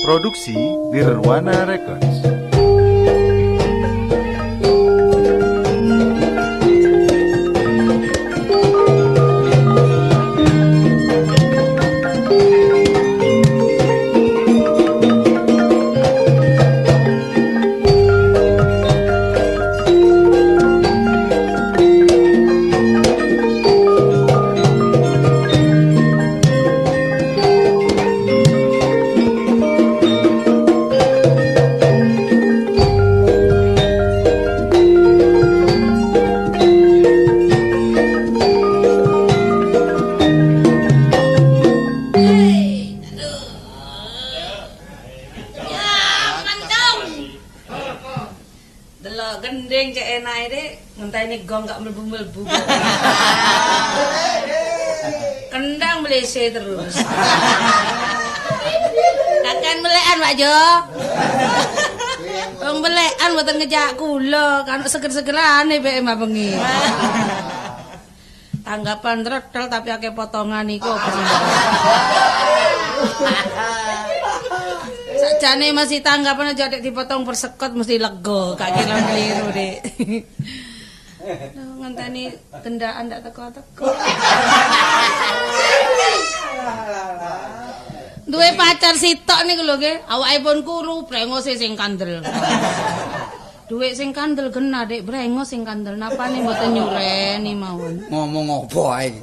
Produksi Nirwana Records. Ngenteni gong gak mlebu-mlebu. Kendang mlese terus. Kakan melekan Pak Jo. Wong melekan mboten ngejak kula, kan seger-segerane beke mah bengi. Tanggapan tredel tapi akeh potongan iku apa sih? Sakjane masih tanggapan aja dek dipotong persekot mesti lega, gak kira keliru dek. Ngenteni gendaan ndak teko-teko. Duwe pacar sitok niku lho nggih, awake pun kuru, brengose sing kandel. Duwe sing kandel genah dek, brengos sing kandel napane mboten nyureni mawon. Ngomong opo ae iki?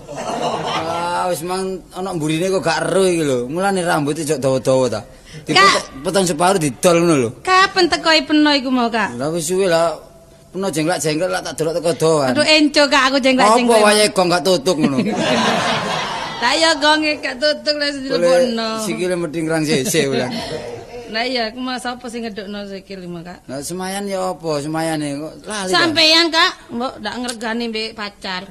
Ah wis mang ana mburine kok gak ero iki lho. Mulane rambute jok dawa-dawa ta. Dipotong separuh didol ngono lho. Kapan tekoe peno iku mau, Kak? Lah wis suwe lah. Peno jengklak-jengklak lah tak delok teko doan. Aduh enco Kak aku jengklak-jengklak. Apa wayahe gong gak tutuk ngono. Lah iya gonge gak tutuk lah dilebokno. Sikile mesti ngrang sese ulah. Lah iya aku mah sapa sing ngedukno sikil iki, Kak? Lah semayan ya apa semayane kok lali. Sampeyan Kak, mbok ndak ngregani mbek pacar.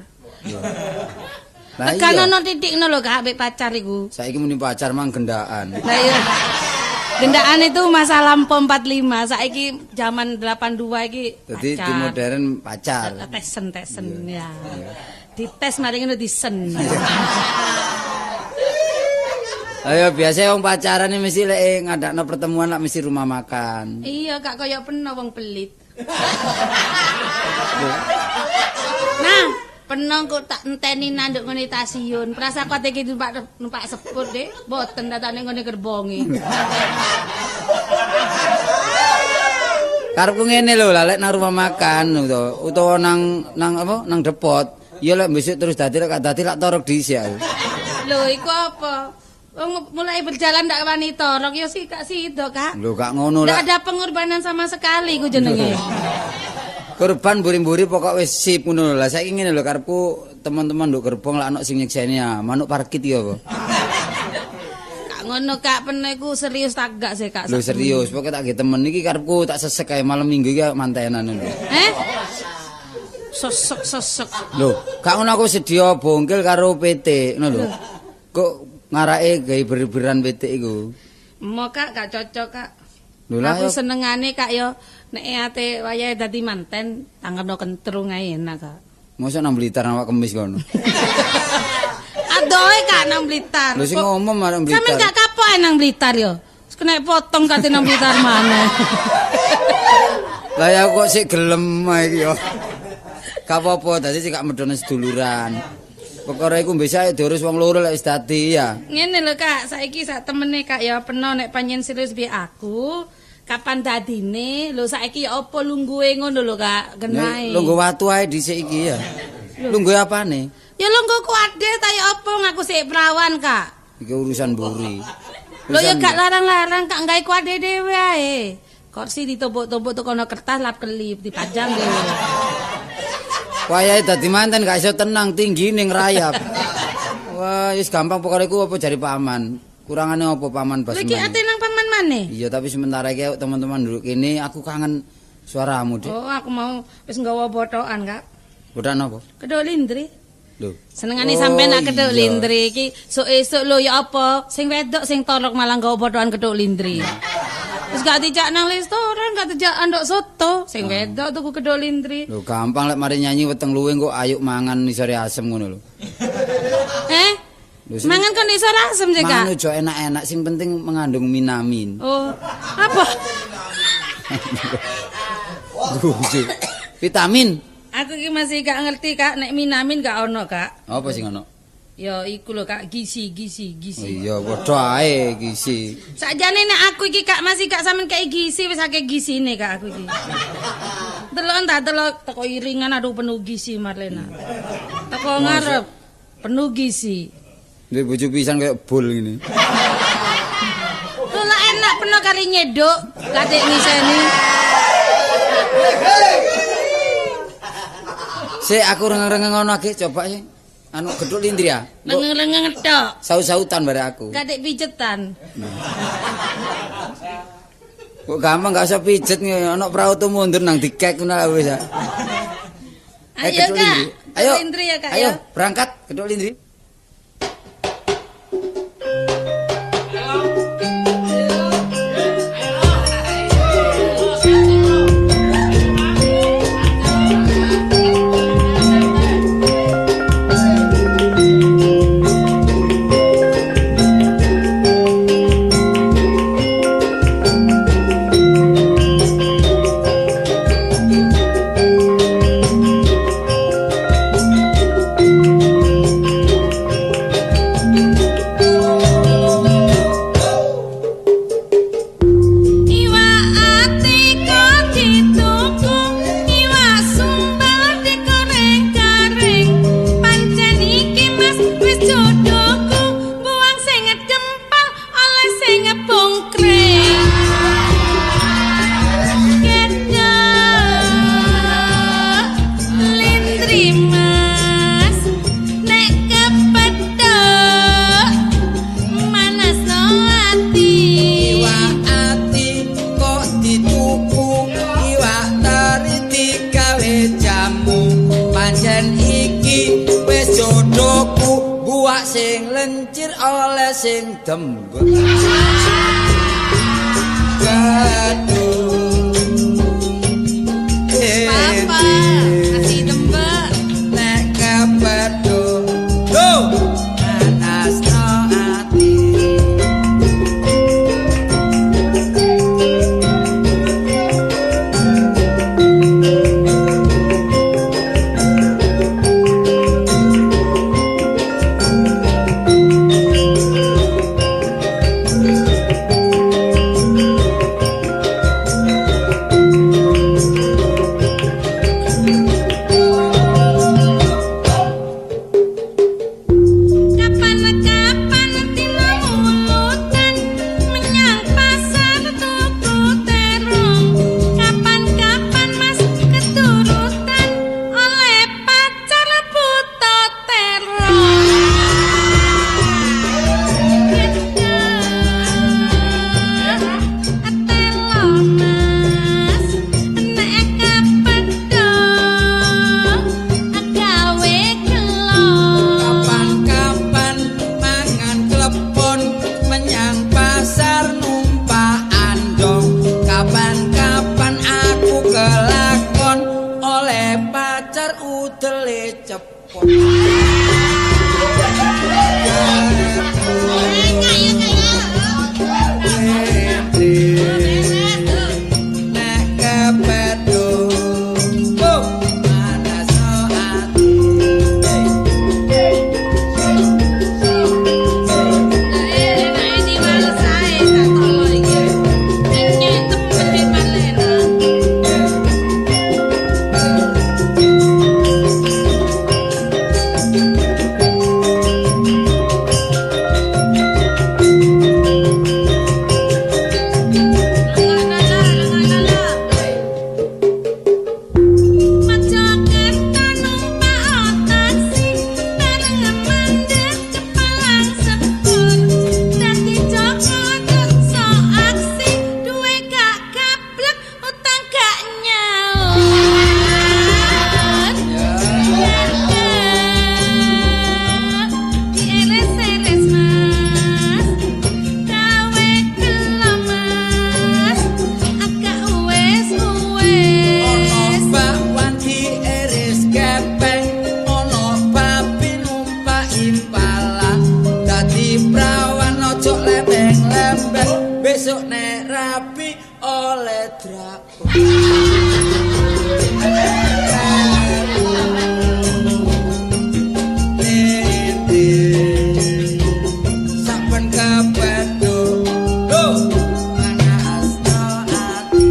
Lah iya. Tekan ono titikno lho Kak mbek pacar iku. Saiki muni pacar mang gendaan. Lah iya. Gendaan itu masa lampau 45, saiki zaman 82 iki pacar. Dadi di modern pacar. Tesen-tesen ya. Dites mari ngono disen. Ayo biasa wong pacaran iki mesti lek ngadakno pertemuan lak mesti rumah makan. Iya, gak koyo peno wong pelit. Nah, peno kok tak enteni nanduk ngene stasiun. Prasa kote iki numpak sepur, Dik. Mboten tatane ngene gerbonge. Karepku ngene lho, lek nang rumah makan utawa nang nang apa nang depot. Ya lek besok terus dadi lek dadi lak torok dhisik aku. Lho, iku apa? Wong mulai berjalan ndak wani torok ya sih gak sido, Kak. Lho gak ngono lah. Ndak ada pengorbanan sama sekali ku jenenge. Korban mburi-mburi pokok wis sip ngono lho. Lah saiki ngene lho karepku teman-teman nduk gerbong lak ono sing nyekseni ya, manuk parkit ya apa. Gak ngono Kak, peno iku serius tak gak sih Kak? Lho serius, pokoke tak nggih temen iki karepku tak sesek kae malam Minggu iki mantenan ngono. Eh? Sesek-sesek. Lho, gak ngono aku sedia bongkel karo PT ngono lho. Kok ngarake gawe ber-beran PT iku. Mo Kak gak cocok Kak. Lho lah aku senengane Kak yo nek ate wayahe dadi manten tanggepno kentrung ae enak Kak. Mosok nang Blitar awak kemis kono. Adohe Kak nang Blitar. Lho sing ngomong marang Blitar. Sampeyan gak kapok nang Blitar yo. Wis kena potong kate nang Blitar maneh. Lah ya kok sik gelem ae iki yo. Gak apa-apa, dadi sik gak medhone seduluran. Perkara iku mbesake diurus wong loro lek wis dadi ya. Ngene lho Kak, saiki sak temene Kak ya peno nek panjen serius bi aku, kapan dadine? Lho saiki ya apa lungguhe ngono lho Kak, genahe. Lungguh watu ae dhisik iki ya. Lungguhe apane? Ya lungguh kuade ta ya apa ngaku sik perawan Kak. Iki urusan mburi. Lho ya gak larang-larang Kak gawe kuade dhewe ae. Kursi ditumpuk-tumpuk tukono kertas lap kelip dipajang dhewe. Wayahe dadi manten gak iso tenang tinggi ning rayap. Wah, wis gampang pokoke iku apa jare paman. Kurangane apa paman Basman? Lha iki ate nang paman maneh? Iya, tapi sementara iki teman-teman duduk kene aku kangen suaramu, Dik. Oh, aku mau wis nggawa botokan, Kak. Botokan apa? Kedok lindri. Lho. Senengane sampean nak kedok lindri iki sok-esuk lho ya apa? Sing wedok sing torok malah nggawa botokan kedok lindri. Wis gak dijak nang restoran, gak dijak andok soto, sing wedok tuku kedok lindri. Lho gampang lek mari nyanyi weteng luwe engko ayuk mangan isore asem ngono lho. Eh? Mangan kon iso asem sih, Kak. Mangan ojo enak-enak, sing penting mengandung minamin. Oh, apa? Vitamin. Aku iki masih gak ngerti, Kak, nek minamin gak ono, Kak. Apa sing ono? Ya iku lho, Kak, gizi. Oh iya, padha ae gizi. Sakjane nek aku iki, Kak, masih gak sampean kei gizi wis akeh gizine, Kak, aku iki. Delok tak delok teko iringan aduh penuh gizi Marlena. Teko ngarep penuh gizi. Duwe bojo pisan kaya bol ngene. Lho enak penuh kari nyeduk, katik ngiseni. Sik aku rengeng-rengeng ngono age coba sih. Anu gedhuk lindri ya. Rengeng-rengeng tok. Saut-sautan bare aku. Katik pijetan. Kok gampang gak usah pijet ono prautu mundur nang dikek ngono lha wis ya. Ayo Kak. Ayo. Lindri ya Kak. Ayo berangkat gedhuk lindri. Sing lencir oleh sing dembek. Gaduh. Papa, kasih tembak. Nek kepethuk, manasno ati. dadi prawan ojo lembeng-lembeng besok nek rabi oleh drakon. Saben kepethuk manasno ati.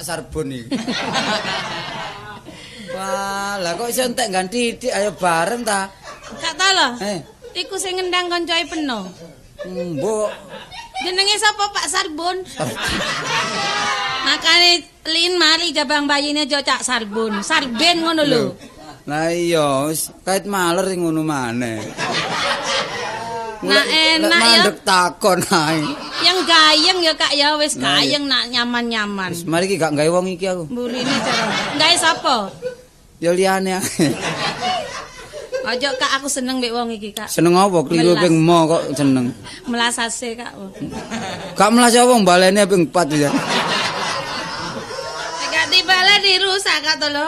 Sarbon iki. Wah, lah kok iso entek ganti titik ayo bareng ta? Gak ta lho. Iku sing ngendang koncoe peno. Mbok. Jenenge sapa Pak Sarbon? Makane lin mari jabang bayine aja Cak Sarbon. Sarben ngono lho. Lah iya, wis kait maler sing ngono maneh. Nah enak ya. Mandek takon ae. Yang gayeng ya Kak ya wis gayeng nak nyaman-nyaman. Wis mari iki gak gawe wong iki aku. Mburine cara. Gawe sapa? Ya liyane ae. Aja Kak aku seneng mbek wong iki Kak. Seneng apa? Kliru ping mo kok seneng. Melasase Kak. Gak melas wong balene ping 4 ya. Gak dibalen dirusak Kak to lho.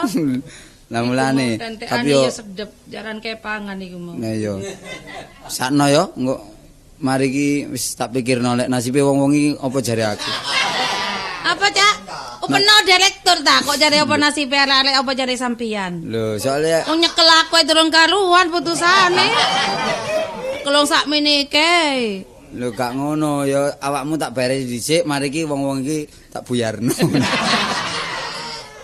Lah mulane tapi yo sedep jaran kepangan iku mau. Nah iya. Sakno yo engko mari iki wis tak pikirno lek nasibe wong-wong iki apa jare aku. Apa Cak? Peno direktur ta kok jare apa nasibe arek-arek apa jare sampeyan? Lho soalnya wong nyekel aku ae durung karuan putusane. Kelong sakmene iki. Lho gak ngono ya awakmu tak bayar dhisik mari iki wong-wong iki tak buyarno.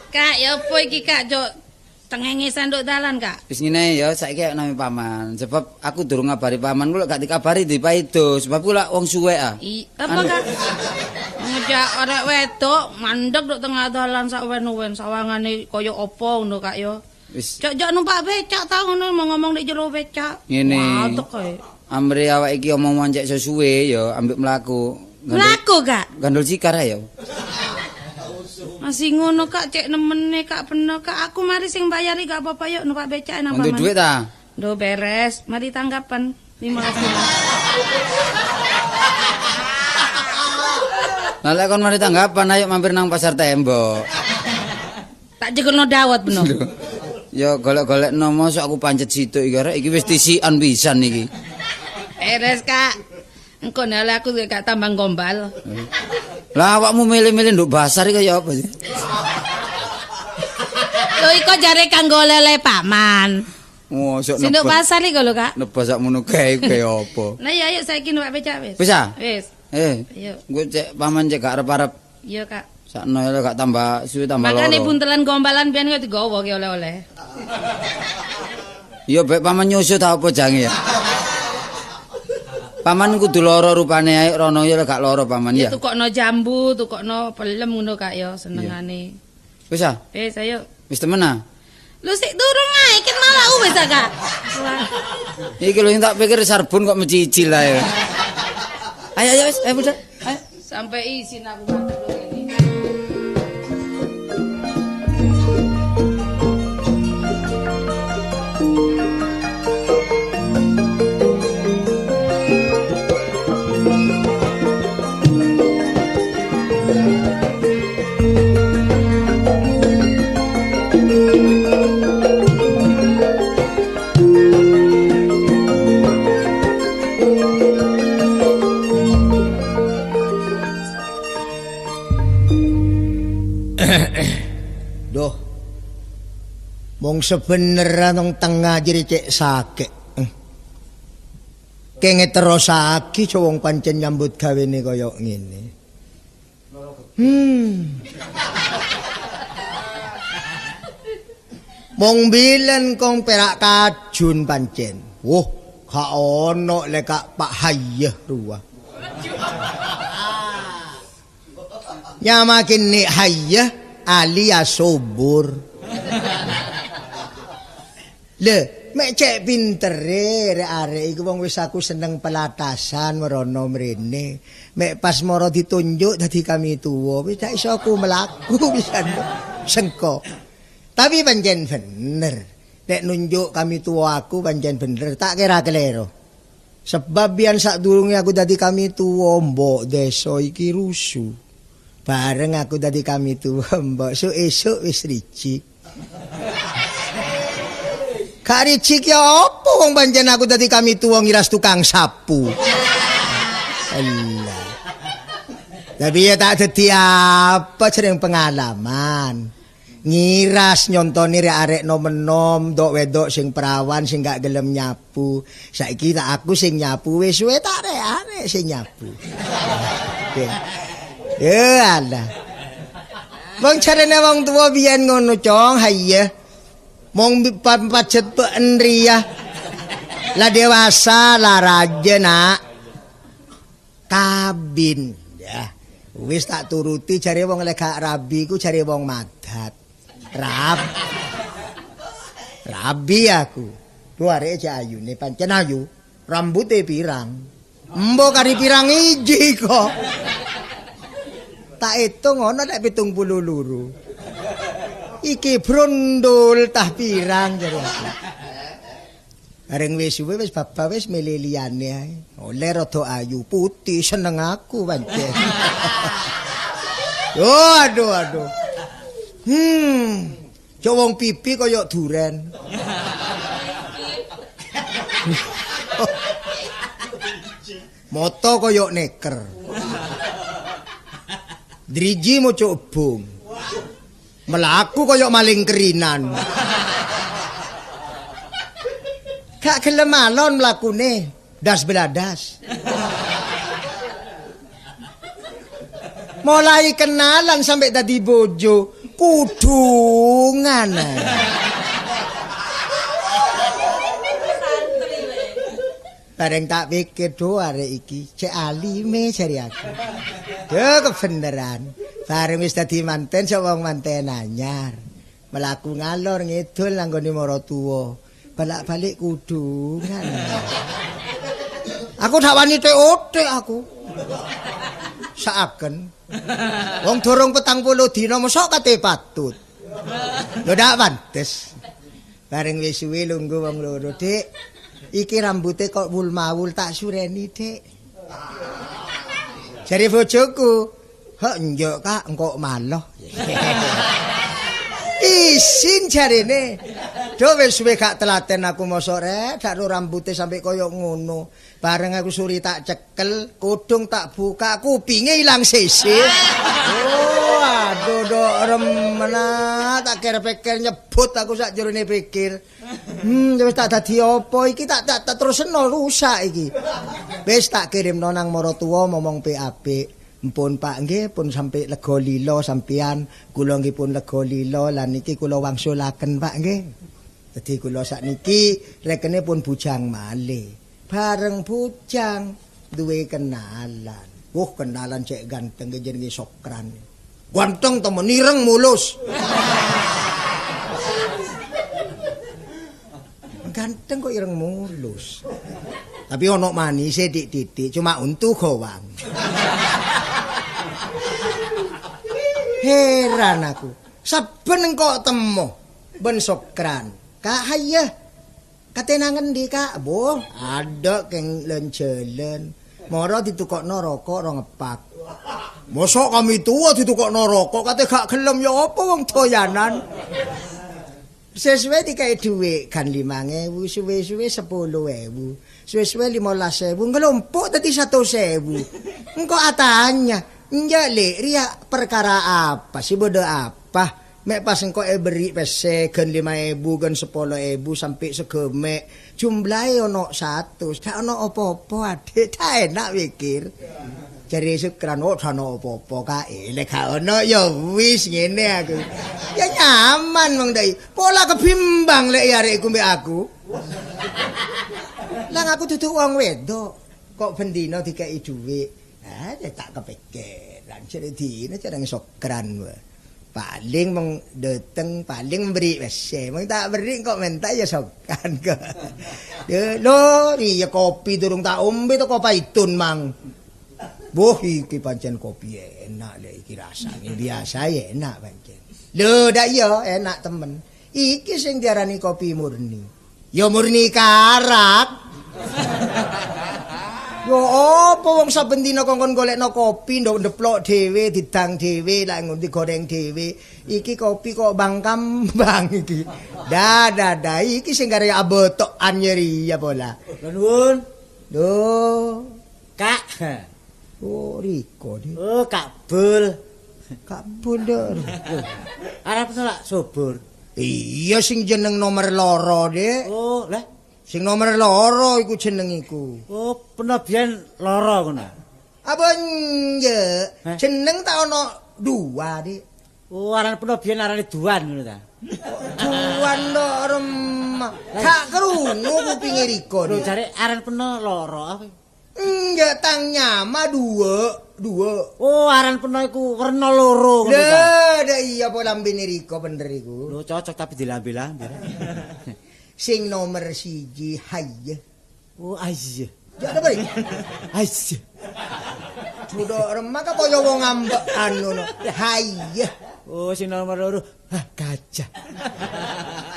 Kak ya apa iki Kak Cok? Tengengesan nduk dalan, Kak. Wis ngene ya, saiki nami paman. Sebab aku durung ngabari paman, ku lek gak dikabari dipaido. Sebab ku lak wong suwek ah. Apa, Kak? Ngejak arek wedok mandek nduk tengah dalan sak wen-wen sawangane kaya apa ngono, Kak ya. Wis. Cok-cok numpak becak ta ngono mau ngomong nek jero becak. Ngene. Watuk kae. Amre awak iki omong cek sesuwe ya ambek mlaku. Mlaku, Kak? Gandul cikar ya. Masih ngono Kak, cek nemene Kak peno Kak. Aku mari sing bayari gak apa-apa yuk numpak becak nang paman. Untuk duit ta? Ndo beres, mari tanggapan 15. Lah lek kon mari tanggapan ayo mampir nang pasar tembok. Tak jekelno dawet peno. Ya golek-golekno mosok aku pancet situk iki arek iki wis tisikan pisan iki. Beres Kak. Engko nek aku gak tambah gombal. Lah awakmu milih-milih nduk pasar iki kaya apa sih? Lho iku jare kanggo lele paman. Mosok sing nduk pasar iku lho Kak. Nebas sak mono kae kaya apa? Lah iya ayo saiki numpak becak wis. Wis ah? Wis. Ayo. Engko cek paman cek gak arep-arep. Iya Kak. Sakno lho gak tambah suwe tambah loro. Makane buntelan gombalan biyen kok digowo ki oleh-oleh. Iya bek paman nyusu ta apa jange ya? Paman kudu lara rupane ae rono ya gak lara paman ya. Tukokno jambu, tukokno pelem ngono Kak ya senengane. Wis ah? Wis ayo. Wis temen ah? Lho sik durung ae ket malah wis ah Kak. Iki lho sing tak pikir sarbon kok mencicil ae. Ayo ayo wis, ayo budal. Ayo. Sampai izin aku matur ini. Duh. Wong sebeneran wong tengah jere cek sakit. Kenge terusake wong pancen nyambut gawene kaya ngene. Wong bilen kong perak kajun pancen. Wah, gak ono lek gak Pak Hayyah ruwah. Nyamakin nek Hayyah alias subur. Le, mek cek pintere arek-arek iku wong wis aku seneng pelatasan merono mrene. Mek pas moro ditunjuk dadi kami tuwa, wis gak iso aku mlaku pisan sengko. Tapi pancen bener. Nek nunjuk kami tuwa aku pancen bener, tak kira kelero. Sebab biyen sadurunge aku dadi kami tuwa, mbok desa iki rusuh. Bareng aku dadi kami tuwa, mbok esuk-esuk wis ricik. Gak ricik ya apa wong pancen aku dadi kami tuwa ngiras tukang sapu. Allah. Tapi ya tak dadi apa jeneng pengalaman. Ngiras nyontoni arek-arek nom-nom, ndok wedok sing perawan sing gak gelem nyapu. Saiki tak aku sing nyapu wis suwe tak arek-arek sing nyapu. Ya Allah. Wong jarene wong tuwa biyen ngono, Cong, hayya. Mong pajet enriyah. Lah dewasa lah raja nak. Kabin ya. Wis tak turuti jare wong lek gak rabi ku jare wong madat. Rabi aku. Ku arek cek ayune pancen ayu, rambute pirang. Mbok kari pirang iji kok. Tak hitung ana nek 72. Iki brondol tah pirang jare aku. Bareng wis suwe wis babah wis milih liyane ae. Oleh rada ayu putih seneng aku pancen. Oh aduh aduh. Cok wong pipi kaya duren. Moto kaya neker. Driji moco bung. Melaku kaya maling kerinan. Gak gelem alon mlakune, das beladas. Mulai kenalan sampai dadi bojo, kudungan. Bareng tak pikir do arek iki, cek alime jare aku. Duh kebeneran. Bareng wis dadi manten sok wong manten anyar. Mlaku ngalor ngidul nang nggone maratuwa. Balak-balik kudungan. Aku dak wani tek-otek aku. Saaken. Wong durung 40 dina mosok kate patut. Lho dak pantes. Bareng wis suwe lungguh wong loro, Dik. Iki rambute kok wul-mawul tak sureni, Dik. Jare bojoku, "Hek njok Kak, engko maloh." Isin jarene. Do wis suwe gak telaten aku mosok rek, dak rambute sampe kaya ngono. Bareng aku suri tak cekel, kudung tak buka, kupinge ilang sisih. Oh, aduh dok remena, tak kira-pikir nyebut aku sak jerone pikir. Wis tak dadi apa iki tak terusno rusak iki. Wis tak kirimno nang maratuwa momong PAB. Mpun Pak nggih pun sampe lega lila sampean, kula nggih pun lega lila lan niki kula wangsulaken Pak nggih. Dadi kula sakniki rekene pun bujang malih. Bareng bujang duwe kenalan. Wuh kenalan cek ganteng jenenge Sokran. Ganteng temen ireng mulus. Ganteng kok ireng mulus. Tapi ono manise titik-titik cuma untu gowang. Heran aku. Saben kok temu ben Sokran. Kak hayah. Kate nang ngendi Kak? Boh, adek keng lenjelen. Moro ditukokno rokok rong epak. Mosok kami tuwa ditukokno rokok kate gak gelem ya apa wong doyanan. Sesuai dikai dhuwit kan 5.000, suwe-suwe 10.000, suwe-suwe 15.000, ngelumpuk dadi 100.000. Engko atanya, "Njak Lek, riak perkara apa sih bodoh apa?" Mek pas engko beri pese gen 5.000 gen 10.000 sampai segemek. Jumlahe ono 100. Dak ono apa-apa adik, tak enak mikir. Jare Sukran kok ono apa-apa kae. Lek gak ono ya wis ngene aku. Ya nyaman wong ndek. Pola kebimbang lek arek iku mbek aku. Lah aku duduk wong wedok kok bendina dikeki dhuwit. Ah ya tak kepikiran jare dine jarang Sukran wae. Paling mong dateng paling beri wis. Mong tak beri kok minta ya sokan kok. Lho, iya kopi durung tak ombe to paitun mang. Boh iki pancen kopi enak lek iki rasane biasa ya enak pancen. Lho, dak iya enak temen. Iki sing diarani kopi murni. Ya murni karak. Yo apa wong saben dina kongkon golekno kopi ndok ndeplok dhewe, didang dhewe, lak ngono digoreng dhewe. Iki kopi kok bangkambang iki. Dah dah dah iki sing kare abotokan nyeri ya pola. Nuwun. Lho, Kak. Oh, Riko dik. Oh, Kak Bul. Kak Bul lho. Arep nolak subur. Iya sing jeneng nomor 2, Dik. Oh, lah sing nomor 2 iku jeneng iku. Oh, peno biyen loro ngono. Apa nje? Jeneng tak ono 2, Dik. Oh, aran peno biyen arane Duan ngono ta. Duan tok remah. Gak krungu kupinge Riko. Lho jare aran peno loro apa? Enggak tang nyama 2, 2. Oh, aran peno iku werna loro ngono ta. Lho, dak iya apa lambene Riko bener iku. Lho cocok tapi dilambe-lambe. Sing nomor 1 hayya. Oh, ayya. Ya apa iki? Ayya. Budok remah kok kaya wong ambekan ngono. Hayya. Oh, sing nomor 2, hah gajah.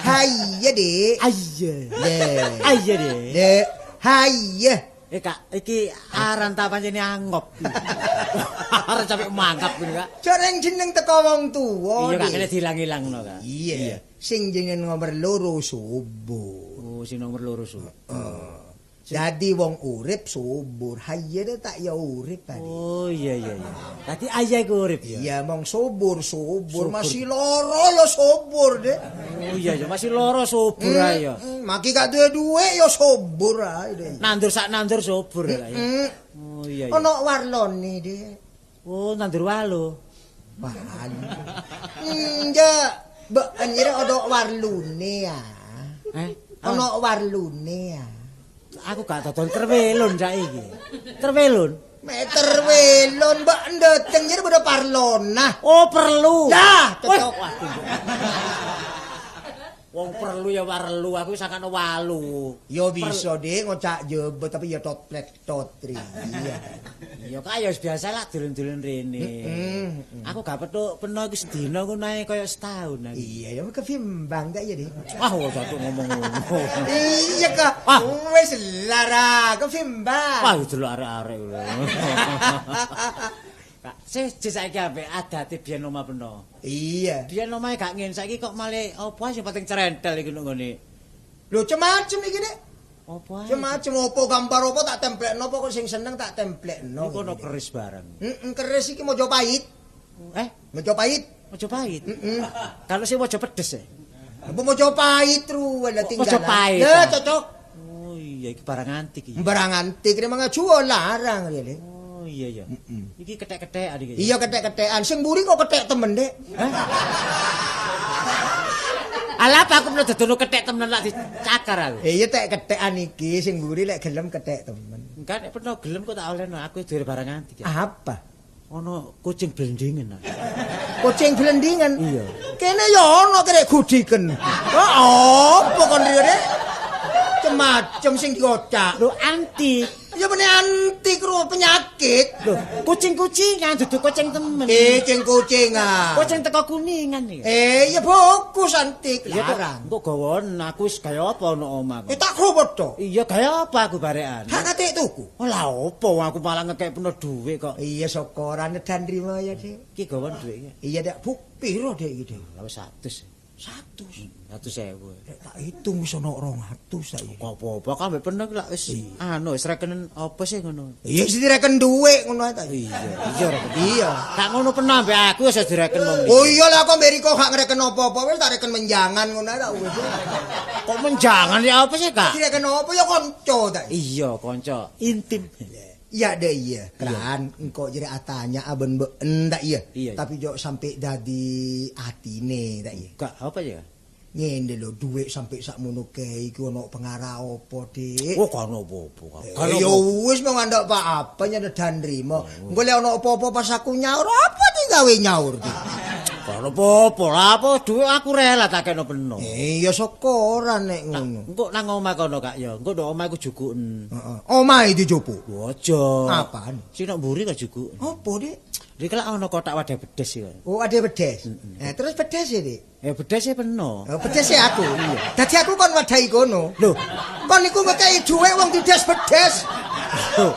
Hayya, Dik. Ayya. Le. Ayya, Dik. Le. Hayya. Kak, iki aran ta pancene angop. Aran sampe mangkap ngene, Kak. Jareng jeneng teko wong tuwa. Iya, Kak, kene diilang-ilangno, Kak. Iya. Sing jeneng nomor 2 subur. Oh, sing nomor 2 subur. Dadi wong urip subur. Hayya tak ya urip tadi. Oh, iya iya iya. Dadi ayah iku urip ya. Iya, mong subur, subur masih loro ya subur, Dik. Oh iya iya, masih loro subur ae ya. Maki gak duwe duwe ya subur ae, Dik. Nandur sak nandur subur ya. Oh iya iya. Ono warlone, Dik. Oh, nandur walu. Walu. Enggak, mbok anjir ono warlune ya. Eh, ono warlune ya. Aku gak dodol terwelun saiki. Terwelun. Mek terwelun mbok ndeteng jare padha parlona. Oh, perlu. Lah, cocok. Wong perlu ya warlu, aku sakano walu. Ya bisa, Dik, ngocak jebet tapi ya tot plet tot tri. Iya. Ya kak ya biasa lah dulun-dulun rene. Aku gak petuk peno iki sedina ngono ae kaya setahun aku. Iya, ya kebimbang gak ya, Dik. Wah, kok ngomong ngono. Iya kak. Wis lara kebimbang. Wah, delok arek-arek lho. Kak, siji saiki ambek adate biyen omah peno. Iya. Biyen omahe gak ngene, saiki kok malih apa sing penting cerentel iki nang ngene. Lho, cemacem iki, Dik. Apa ae? Cemacem apa gambar apa tak templekno, pokok sing seneng tak templekno. Iku ono keris bareng. Heeh, keris iki Mojopahit. Eh, Mojopahit. Mojopahit. Heeh. Kalau sing mojo pedes e. Apa Mojopahit ru wala tinggalan. Mojopahit. Lah, cocok. Oh iya, iki barang antik iki. Barang antik nek mangan larang rene. Oh iya iya. Iki kethek-kethekan iki. Iya kethek-kethekan. Sing mburi kok kethek temen, Dik. Alah apa aku melu dodono kethek temen lak dicakar aku. Iya tek kethekan iki sing mburi lek gelem kethek temen. Enggak nek peno gelem kok tak olehno aku duwe barang antik. Apa? Ono kucing blendingen. Kucing blendingen? Iya. Kene ya ono kerek gudiken. Oh, apa kon rene? Macem sing diocak. Lho antik. Ya meneh antik ro penyakit. Lho, kucing-kucingan dudu kucing temen. Kucing-kucingan. Kucing teko Kuningan iki. Ya bagus antik. Larang. Engko gawon aku wis gaya apa ono omah. Tak gowo to. Iya gaya apa aku barekan. Hak kate tuku. Oh lah opo aku malah ngekek penuh dhuwit kok. Iya syukuran dan nrimo ya, Dik. Iki gawon dhuwit iki. Iya, Dik. Piro, Dik iki, Dik? Lah wis 100. 100. 100.000. Lek tak hitung wis ana 200 saiki. Kok apa-apa kan ambek peno lak wis anu wis rekenen apa sih ngono. Iya wis direken dhuwit ngono ae ta. Iya, iya reken. Iya. Gak ngono peno ambek aku wis direken wong. Oh iya lah kok mbek Riko gak ngreken apa-apa wis tak reken menjangan ngono ae tak wis. Kok menjangan ya apa sih, Kak? Direken apa ya kanca ta. Iya, kanca intim. Iya deh iya. Kan engko jere atanya aben been tak iya. Iya. Tapi jok sampai dadi atine tak iya. Gak apa ya? Ngene lho dhuwit sampai sakmono kae iku ana pengarah apa, Dik? Oh, gak ono apa-apa. Kak. Ya wis mau ngandhak Pak apa nyedan nrimo. Engko lek ana apa-apa pas aku nyaur apa digawe nyaur, Dik? Gak ono apa-apa lah, apa dhuwit aku rela tak kena peno. Iya syukuran nek ngono. Engko nang omah kono Kak ya. Engko ndok omah iku jukuken. Heeh. Omahe dijupuk. Aja. Apaan? Sing nok mburi kok jukuken. Apa, Dik? Iki lak ono kotak wadah bedes iki. Oh, ada bedes. Eh, terus bedes e, Dik. Ya bedes e peno. Oh, bedes e aku. Iya. Dadi aku kon wadahi kono. Lho, kon iku ngekeki dhuwit wong dides bedes. Lho.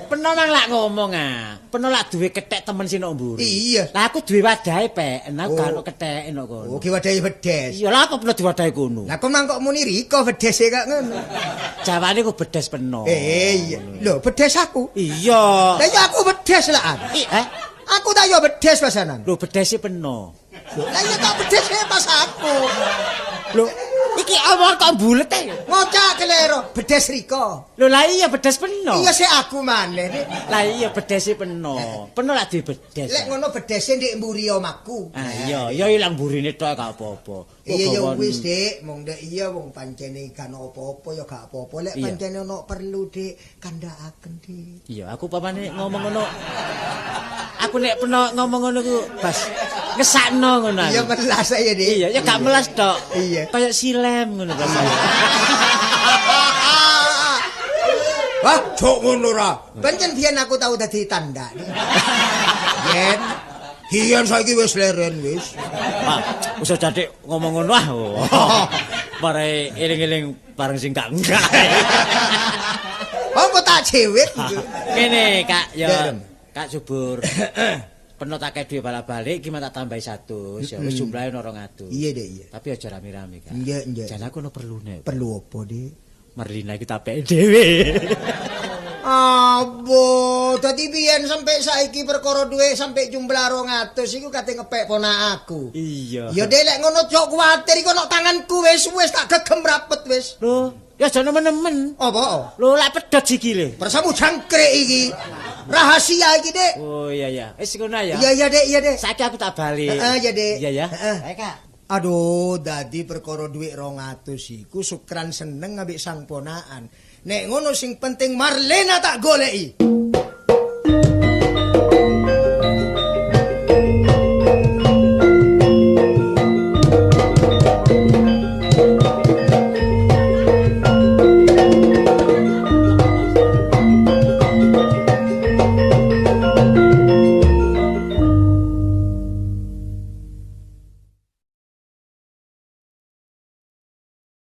Peno nang lak ngomong ah. Peno lak duwe kethek temen sing nok mburi. Iya. Lah aku duwe wadahe pek, aku gak ono ketheke nok kono. Oh, ki wadahi bedes. Iya lah apa peno diwadahi kono. Lah kok mangkok muni Riko bedese kok ngono. Jawane ku bedes peno. Eh iya. Lho, bedes aku. Iya. Lah iya aku bedes lah. Eh? Aku tak yo bedes pasanan. Lho bedese peno. Lah iya tak bedese pas aku. Lho, iki omong kok bulet e. Ngocak kelero, bedes Riko. Lho lah iya bedes peno. Iya sik aku maneh. Lah iya bedese peno. Peno lak duwe bedes. Lek ngono bedese ndek mburi omahku. Ah iya, ya ilang mburine tok gak apa-apa. Iya ya wis, Dik, mong ndek iya wong pancene gak ono apa-apa ya gak apa-apa. Lek pancene ono perlu, Dik, kandhakaken, Dik. Iya, aku pamane ngomong ngono. Aku nek peno ngomong ngono ku bas ngesakno ngono aku. Iya melas ya, Dik. Iya, ya gak melas tok. Iya. Kayak silem ngono rasane. Wah, jok ngono ra. Pancen biyen aku tau dadi tanda. Yen biyen saiki wis leren wis. Wah, wis aja Dik ngomong ngono ah. Mare eling-eling bareng sing gak enggak. Apa tak cewek? Kene, Kak, ya. Kak Subur. Peno tak kei dhuwit balik-balik iki tak tambahi 100 ya wis jumlahe 200. Iya, Dik, iya. Tapi aja rame-rame, Kak. Iya, iya. Jan aku ono perlune. Perlu apa, Dik? Marlina iki tak pek dhewe. Abo, dadi biyen sampe saiki perkara dhuwit sampe jumlah 200 iku kate ngepek ponak aku. Iya. Ya Dik, lek ngono cok kuwatir iku nok tanganku wis wis tak gegem rapet wis. Lho, ya aja nemen-nemen. Apa? Lho, lak pedhot sikile. Persamu jangkrik iki. Rahasia iki, Dik. Oh iya iya. Wis ngono ya. Iya iya, Dik, iya, Dik. Saiki aku tak balik. Heeh, iya, Dik. Iya ya. Heeh. Ayo, Kak. Aduh, dadi perkara dhuwit 200 iku sukran seneng ambek sang ponakan. Nek ngono sing penting Marlena tak goleki.